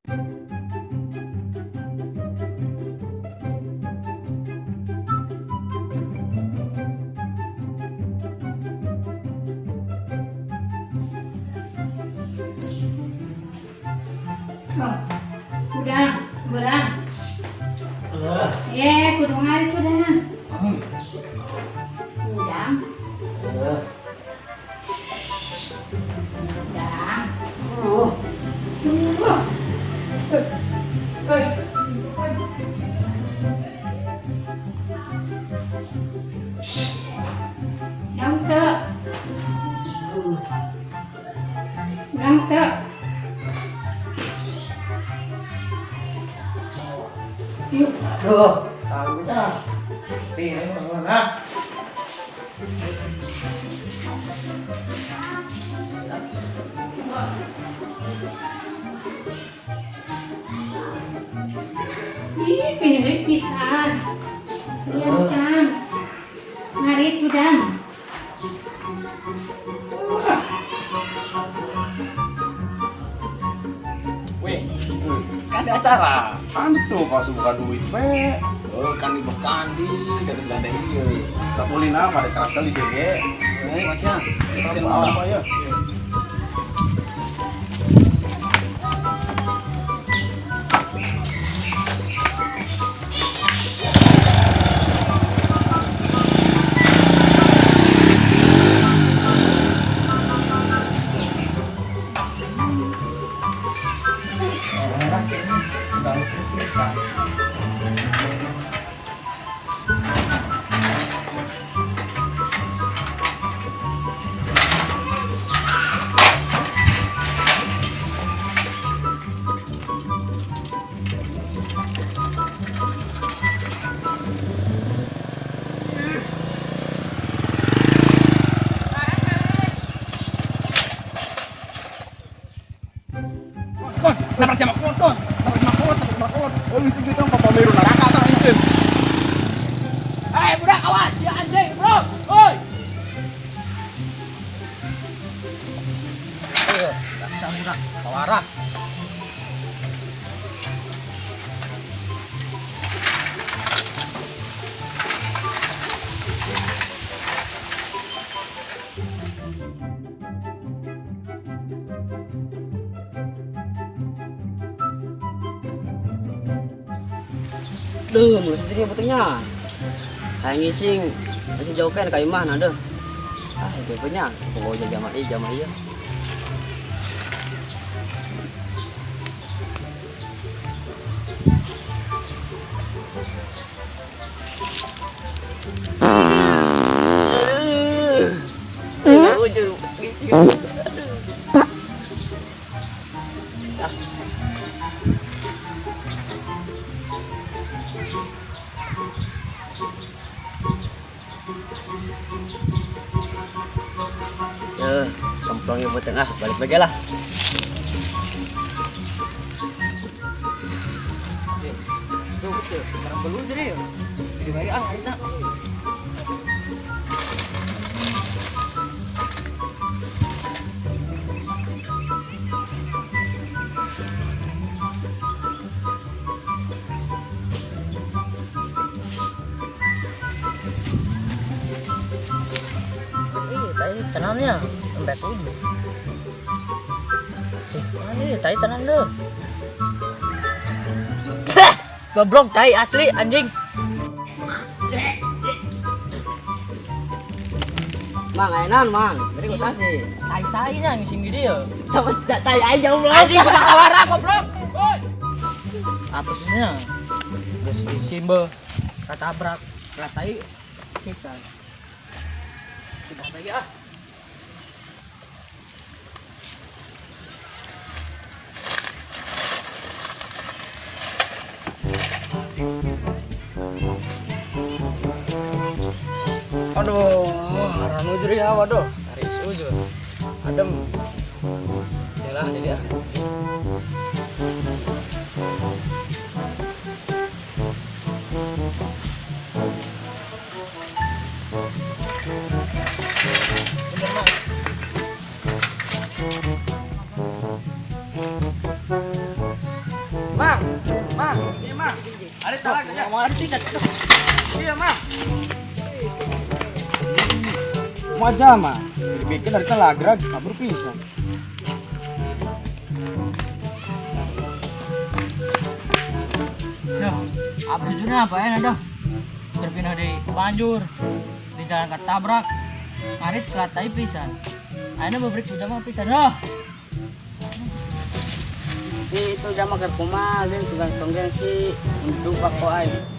Oh, udang, berang. Eh, kudu ngarit udang. Udang. Udang. Udang teu. Udang teu. Yuk. Aduh, tahu dah. Ini mana? Ih, pindah pisan. Lihat kan. Ngarit udang. Weh, kan ada acara. Antu kau buka duit we. Oh, kan di Bekandi, dari gandeng ieu. Sapulina mah kerasa di DG. Eh, macam. Apa ya? Nabrak jama kolot, nabrak jama kolot, nabrak jama kolot. Oh, itu kita papa meru neraka tah itu. Eh, budak awas, ya anjing, bro. Oi. Dasar budak, kawarah. Duh, mulai sendiri betulnya. Kayak ngising, masih jauh kan kayak mana deh. Ah, itu punya. Pokoknya jama iya, jama iya. Ngising. Ah. Kemplongnya buat tengah, balik lagi lah. Tuh, sekarang belum jadi. Jadi balik ah, hari tak. Tenangnya sampai 7. Mana ini tai tenang deh. Goblok tai asli anjing. Mang ayeuna mang, beri kotasi. Tai tai-nya ngising di dia. Sama tai aja goblok. Anjing budak kawara goblok. Woi. Apa sih nya? Geus disimbe, katabrak, tai pisan. Sudah lagi ah. Aduh, ranu jeri hawa doh. Tarik suju. Adem. Yalah jadi ah. Ada talak ya. Mau ada tidak? Iya, mah. Mau jama. Dibikin dari lagrag kabur pisan. Duh, apa jujurnya apa ya dah? Terpindah di banjur, di jalan ketabrak, ngarit kelatai pisan. Akhirnya bebrik jama pisan dah. Itu jama keur kumaha, Lin, tukang tonggeng si untuk bako aing.